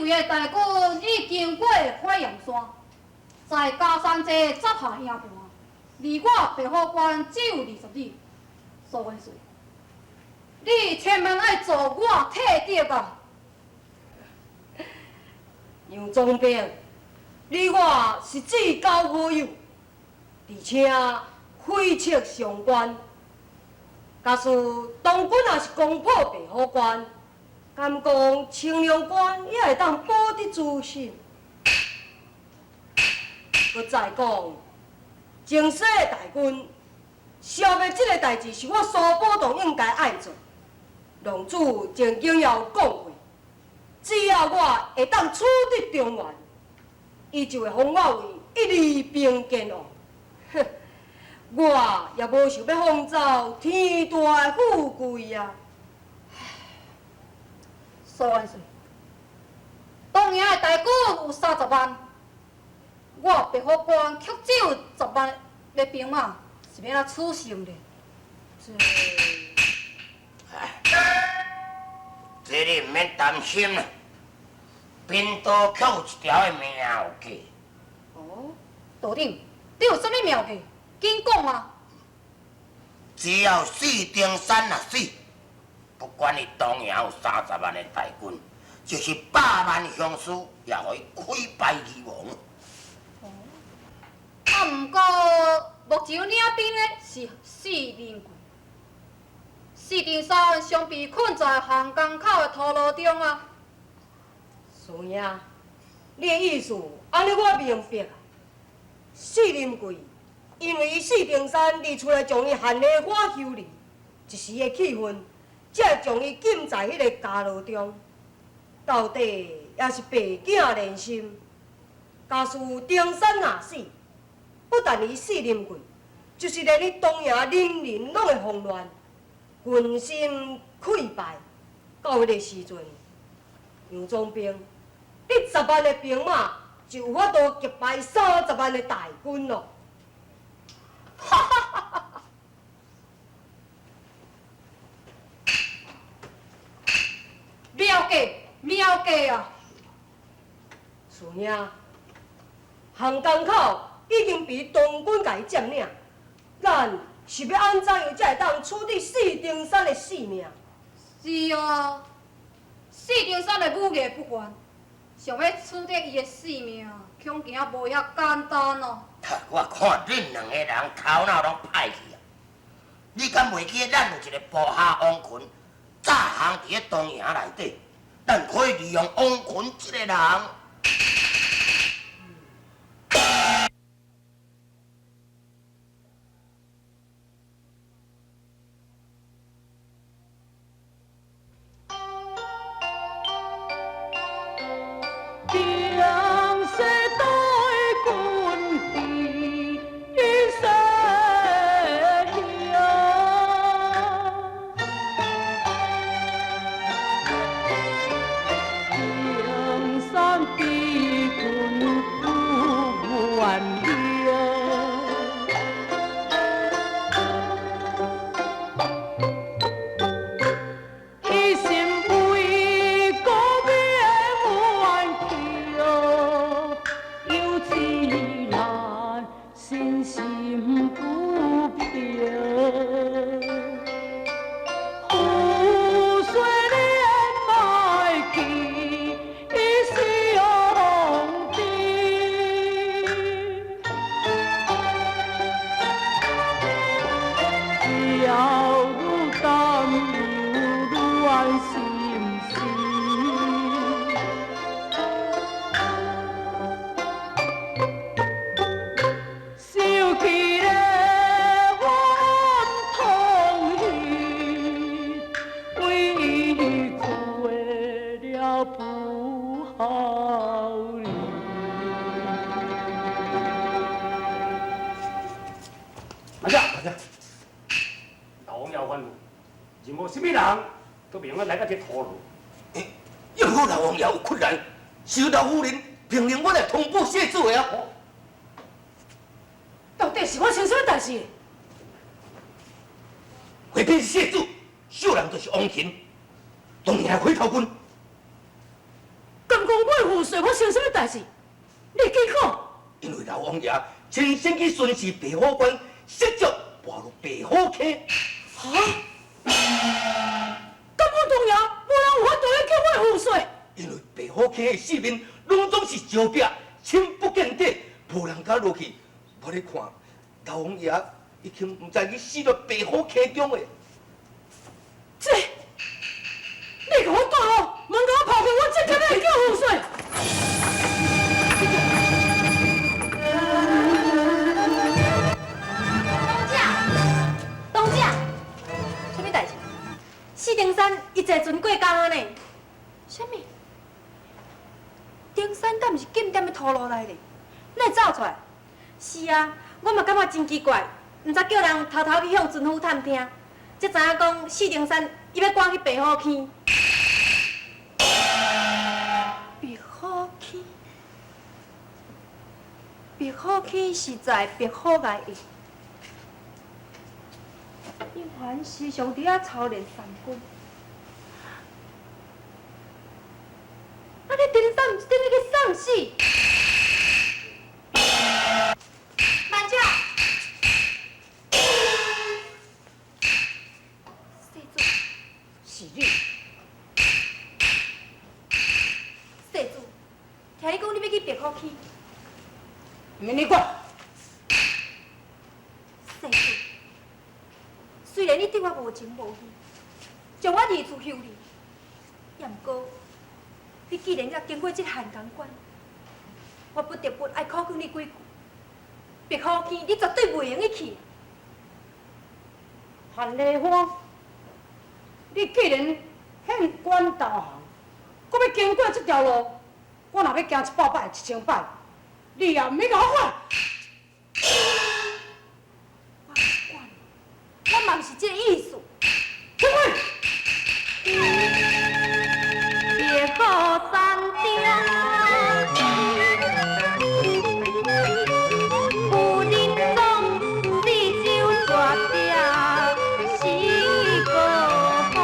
的大军已经过火焰山，在嘉山这扎下营盘，离我白虎关只有20里。苏元帅，你千万爱做我替敌啊！杨总兵，你我是至交好友，而且匪戚相关。假使当军若是攻破白虎关，敢讲青龙关也会当保得住心。阁再讲，前世的大军消灭这个代志，是我苏宝同应该爱做。龙主曾经也有讲过，只要我会当取得中原，伊就会封我为一二兵坚王。哼，我也无想欲放走天大的富贵啊！苏元帅，东营的大军有30万，我白虎关却只有十万的兵马，是欲按怎取胜呢？这，这你毋免担心啦，贫道却有一条的妙计。哦，道长，你有啥物妙计？紧讲啊！只要四丁山若死，不管伊东营有三十万的大军，就是100万雄师，也予伊溃败而亡。哦，啊，毋过目前领兵的是四林贵，四丁山常被困在汉江口的土路中啊。师兄，你的意思按呢我明白啊。四林贵因为伊四丁山离厝内将伊限的花休离，一时的气愤，才会将伊禁在彼个监牢中。到底也是白囝连心。假使丁山若死，不但伊四林贵，就是连伊东营人人拢会慌乱，军心溃败。到彼个时阵，杨总兵，你十万的兵马就有法度击败30万的大军咯。哈哈哈哈哈！妙计，妙计啊！师兄，汉江口已经被东军共伊占领，咱是欲按怎样才会当取得四丁山的性命？是啊，四丁山的武艺不凡，想欲取得伊的性命，恐惊无遐简单哦。我看恁两个人头脑拢歹去啊！你敢袂记得咱有一个部下王群，早行伫咧东营内底，咱可以利用王群这个人。马将，马将，老王爷吩咐，任何啥物人都袂用得来到这土路。欸，又好老王爷有困难，是老夫人命令我来通报谢主的啊。到底是发生啥物代志？回禀谢主，小人就是王琴，当年的回头军。敢讲我副帥發生啥物代誌？你緊講。因為老王爺親身去巡視白虎關，失足跋入白虎坑。哈？敢阮東營無人有法度去救阮副帥？因為白虎坑的四面攏總是石壁，深不見底，無人敢落去。我咧看，老王爺已經毋知去死佇白虎坑中的。這，你共我帶路，門共我拋開，我即刻欲去救副帥。東姐，東姐，啥物代誌？四重山伊坐船過江啊呢？啥物？登山敢毋是禁踮咧土路內咧？哪會走出來？是啊，我嘛感覺真奇怪，毋知叫人偷偷去向船夫探聽，才知影講四重山伊欲趕去白虎坑。白虎坑，白虎坑是在白虎崖下。杨凡時常佇遐操練三軍。啊！你登山毋是等於去送死？慢者，世主，是你。世主，聽你講你欲去白虎坑，毋免你管。世主，雖然你對我無情無義，將我二次休離，也毋過，你既然要經過這漢江關，我不得不愛苦勸你幾句。白虎坑，你絕對袂用得去。韓麗花，你既然獻官投降，閣欲經過這條路，我若欲行100擺、1000擺，你也毋免共我管。我毋管，我嘛毋是這个意思。出去！白虎山中，有人講四周大壁是高峰，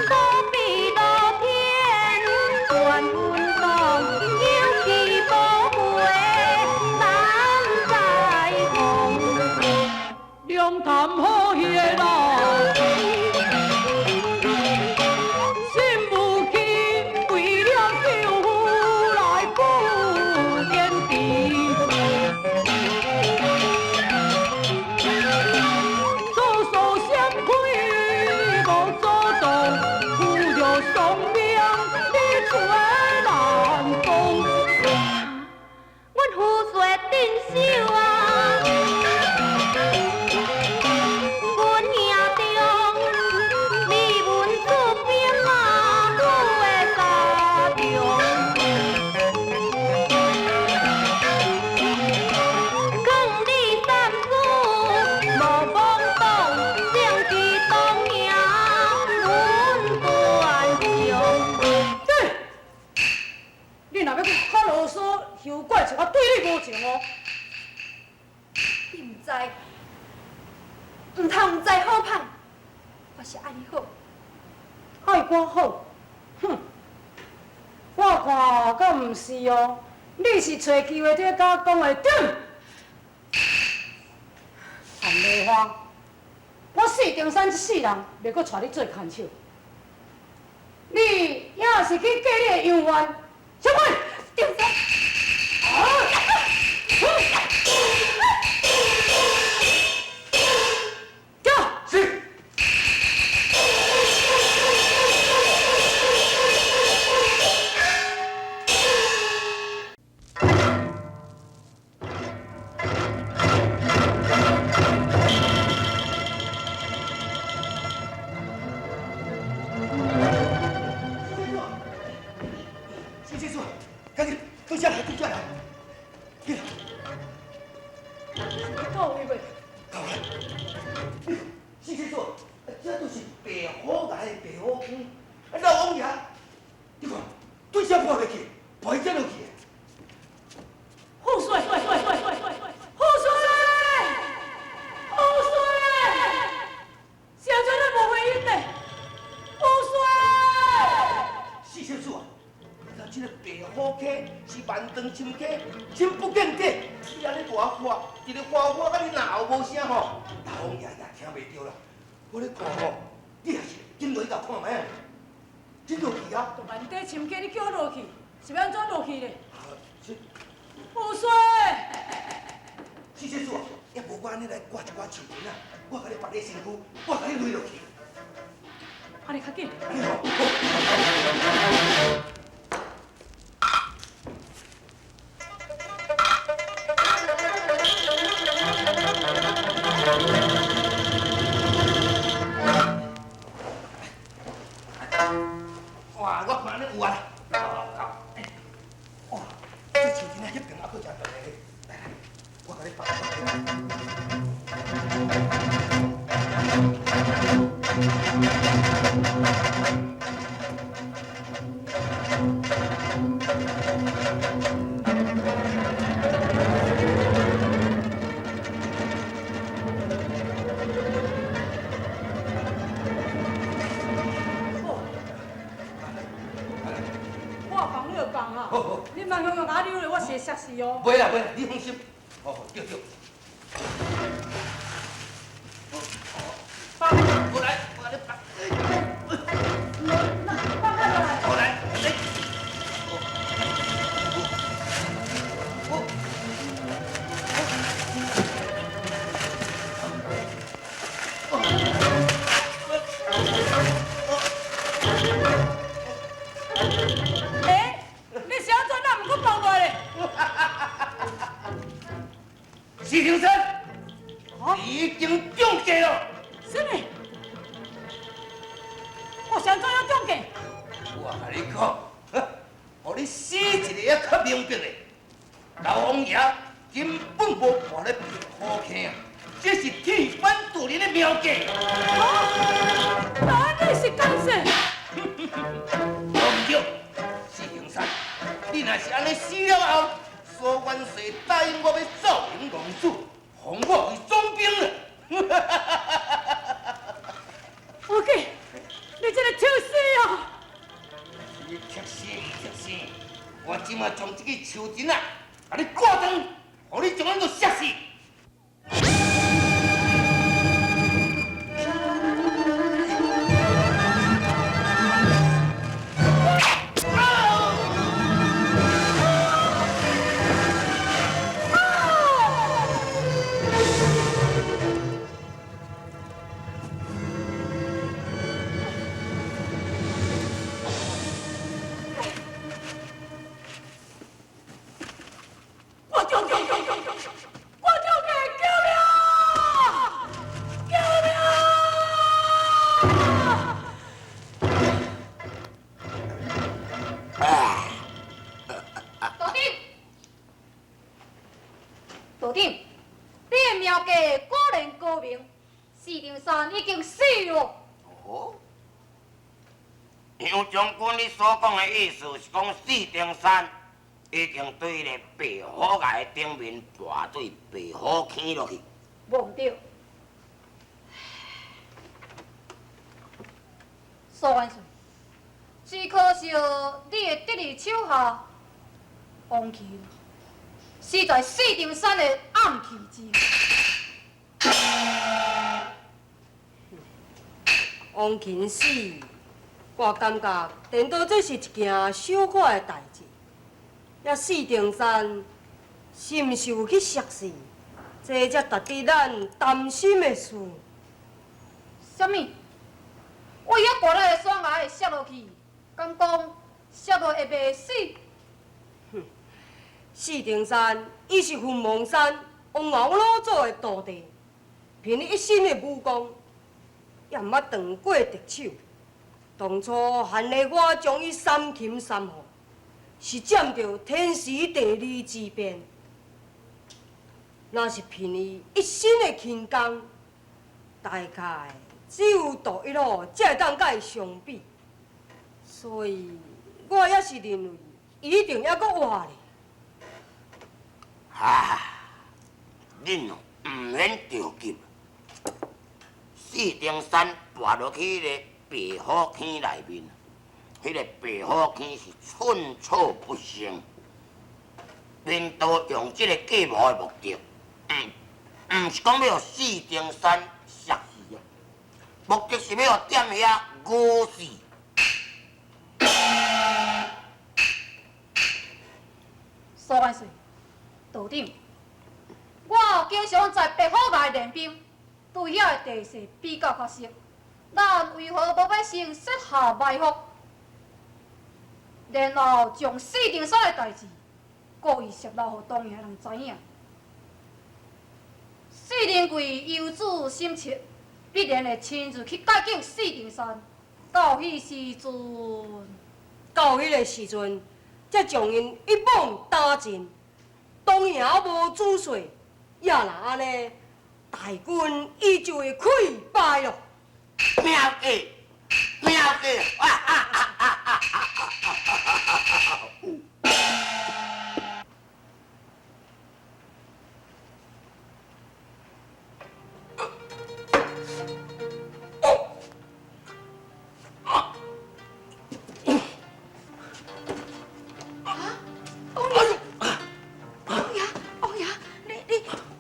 高比露天传闻讲，有去无回难再逢。龙潭虎穴啦，心无欺，為了救夫來赴天地。左手相開無阻擋，扶著雙命你找難講。阮夫婿鎮守啊，阮營中你阮出兵啊，赴的沙場。劝你三思，莫妄動，政治東營阮斷腸。對，你若欲閣較囉嗦，休怪笑我對你無情哦。你毋知，毋通毋知好歹，我是愛你好。愛我好，哼！我看敢毋是哦，你是揣機會佇咧佮我講話對。韓麗花，我四重山這世人袂閣帶你做牽手，你也是去嫁你的楊元，小鬼，重山，叫。是。先生，趕緊，倒下來，倒下來，緊。到位未？到啦。先生，這都是白虎崖的白虎坑，啊老王爺，你看，對這跋落去，跋這落去。副帥，副帥，副帥，是按怎咱無回應呢？长深溪，深不见底。你按呢大喊，一个喊喊甲你若后无声吼，老王爷也听袂著啦。我咧看吼，你也是紧落去共看覓，紧落去啊！万底深溪，你叫我落去，是欲按怎落去咧？有水。四世祖啊，抑无我按呢来挂一寡树藤啊，我共你缚咧身躯，我共你落落去。按呢较紧。按呢吼。哇，我看按呢有啊啦。哇，这树藤啊，彼边犹阁诚长个咧。来来，我共你绑。我放你就放啊，你莫向用阿溜咧，我是会摔死哦。袂啦袂啦，你放心。好好，对对。放。过来，我共你绑。放开落来。过来，来。欸，你是按怎哪毋阁放落来咧？四停山，已经中计了。啥物？我是按怎样中计？我共你讲，予你死一个也较明白咧。老王爷根本无跋咧白虎坑啊，这是天翻地人的妙计。啊！那你是讲啥？无毋对，四停山，你若是按呢死了后，苏元帅答应我欲造营王子，封我为总兵了。王继，你这个臭死啊！你贴死贴死！我这马将这个树藤啊，共你挂断，予你将咱都摔死。我中计，我中计，救命！救命！道长，道长，你的妙计果然高明，四重山已经死了。哦，杨将军，你所讲的意思是讲四重山已经对彼个白虎崖顶面跋对白虎坑落去。无毋对。苏元帅，只可惜你的得力手下王琴死在四重山的暗器之下。王琴死，我感觉颠倒这是一件小可的代志。遐四重山是毋是有去摔死？这才值得咱担心的事。啥物？为遐大力的山崖会摔落去，敢讲摔落会袂死？哼，四重山伊是凤凰山王敖老祖的徒弟，凭伊一身的武功，也毋捌断过敌手。当初韩丽我将伊三擒三获，是占著天时地利之便。若是凭伊一身的轻功，大概只有杜一路才会当佮伊相比。所以，我也是认为伊一定犹阁活咧。啊，恁哦，毋免着急。四重山跋落去彼个白虎坑内面，彼个白虎坑是寸草不生。领导用这个计谋的目的，毋是讲欲予四重山杀死啊，目的是欲予踮遐饿死。苏万岁，道长，我经常在白虎内练兵，对遐的地势比较较熟。咱为何无欲先设下埋伏，然后将四重山的代志故意泄露予东营人知影？四林贵游子心切，必然会亲自去解救四重山。到彼时阵，到彼个时阵，才将𪜶一网打尽。东营无主帅，也若按呢，大军伊就会溃败咯。妙计，妙计！哈哈哈哈哈哈！王爷，王爷，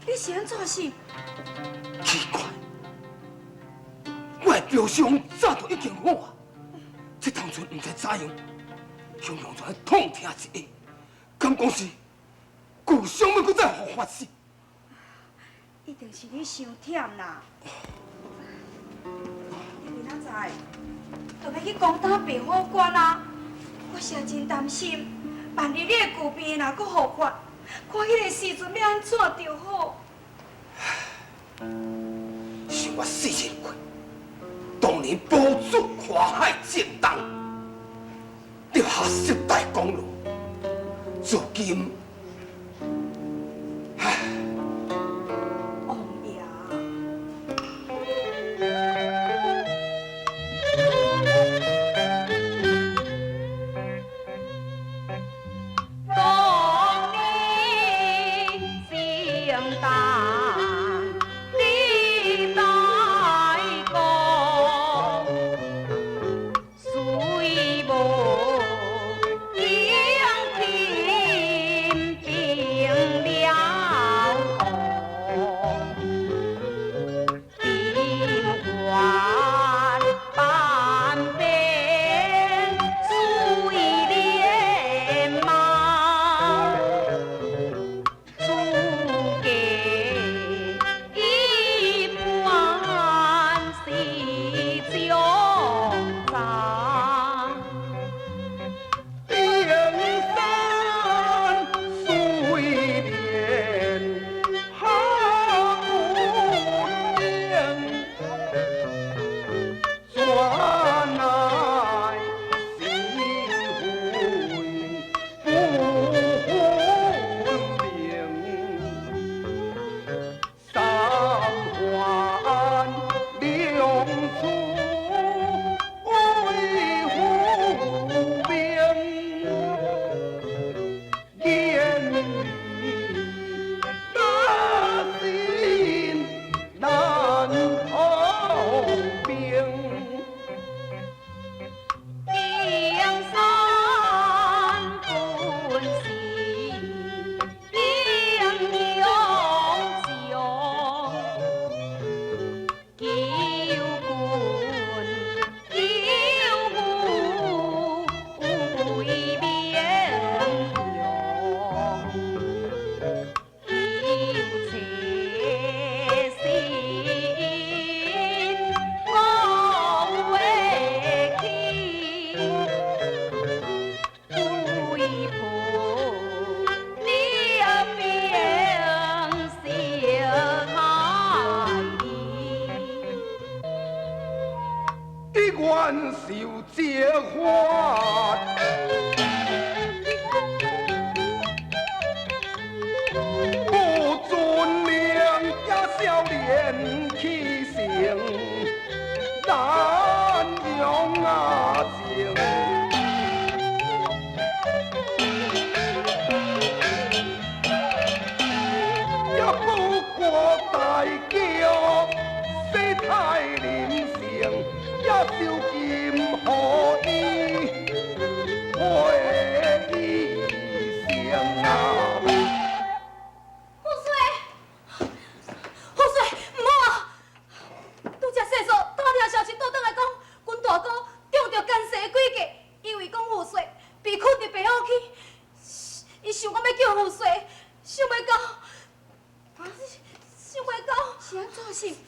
你是按怎死？奇怪，我的表伤早就已经好啊，这当初毋知怎样，雄雄就痛疼一下，敢讲是旧伤欲阁再复发死？一定是你伤忝啦。你明仔载就欲去攻打白虎关啊！我实在真担心，万一你的旧病若阁复发，看彼个时阵欲按怎著好？是我四千岁，当年保主跨海战东，立下十大功劳，如今，唉，王爷。当年圣诞你大功，虽无将天兵了王，兵还半边水连忙，诸葛一般是将才。顶山虽连好英，怎奈是非不分明。三环两处为父命，言语大心难投兵。顶山本是英雄将，救君救父为民用，求切心讲话起。为父你变小孩。的愿受这罚，不遵命也少年气盛，难容啊情。也不过大叫世态人生，也受金予伊陪医生啊。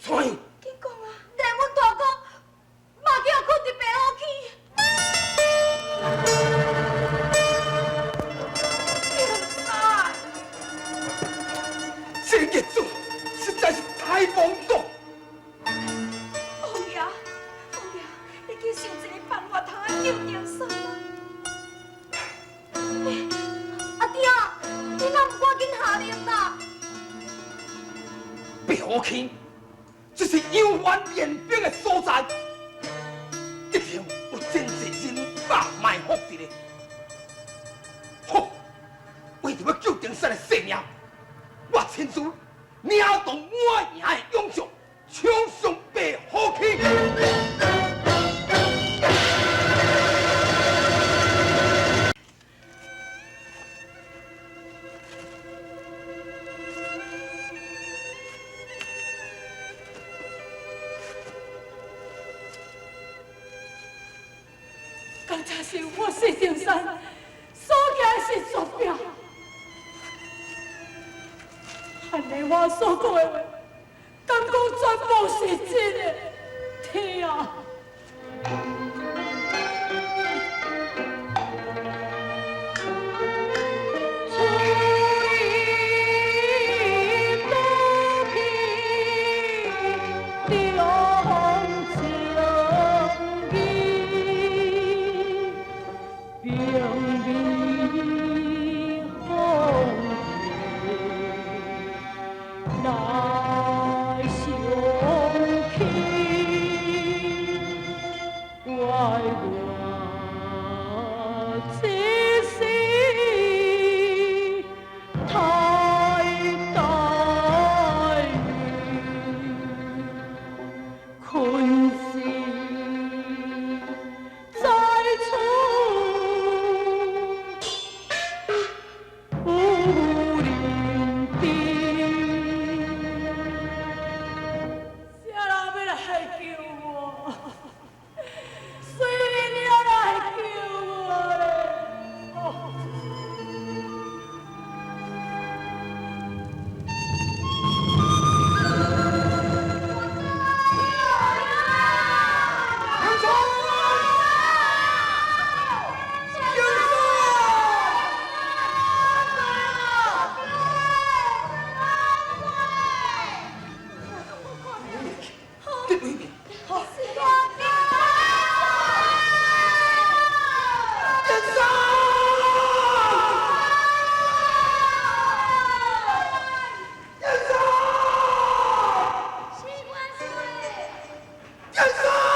怎样？紧讲啊！连阮大哥嘛去予困伫白虎坑。丁山，这个业主实在是太莽撞。王爷，王爷，你去想一个办法通来救丁山啊！阿爹，你若毋赶紧下令啦？白虎坑，这是杨元练兵的所在，一定有真济人马埋伏伫咧。好，为著欲救丁山的性命，我亲自领动满营的勇将，冲上白虎坑。刚才是我四丁山所行的是绝壁，汉丽我所讲的话，敢讲全部是真的？天啊！先生！